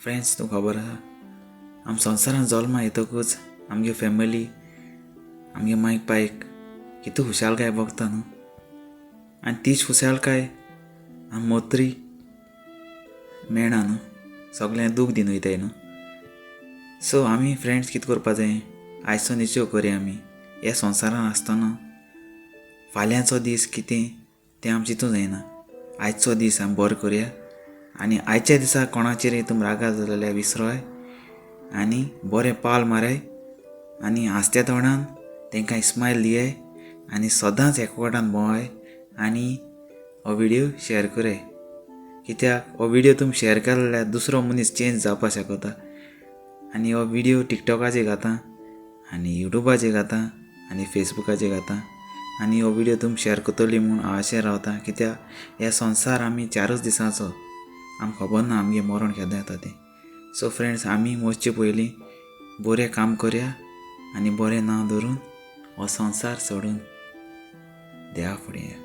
Friends, तुमकां खबर आसा, आम संवसारान जल्मा येतकूच आमगे फॅमिली, आमगे मायक पायक कितू खुशालकाय भोगता न्हू, आनी तीच खुशालकाय आम मोत्री मेळना न्हू, सगळें दूख दिवन वयताय न्हू. सो आमी फ्रेंड्स कितें करपा जाय, आयचो निश्चय करया आमी ह्या संवसारान आसतना फाल्यांचो दीस कितें तें आमी चिंतूंक जायना. आयचो दीस आमी बरो करया आनी आयच्या दिसा कोणाचेर तुमी रागार जाल्यार विसरोय आनी बरें पावल माराय आनी हांसत्या तोंडान तांकां स्मायल दियाय आनी सदांच एकवटान भोंवाय आनी हो व्हिडियो शेअर कराय. कित्याक हो व्हिडियो तुमी शेअर केलो जाल्यार दुसरो मनीस चेंज जावपाक शकता. आनी हो व्हिडियो टिकटॉकाचेर घाता आनी युट्यूबाचेर घाता आनी फेसबुकाचेर घाता आनी हो व्हिडियो तुमी शेअर करतली म्हूण हांव आशेन रावता. कित्याक हे संवसार आमी चारूच दिसांचो, आमकां खबर ना आमगे मरण केन्ना येता तें. सो फ्रेंड्स, आमी मरचे पयलीं बरें काम करया आनी बरें नांव धरून हो संवसार सोडून देवा फुडें या.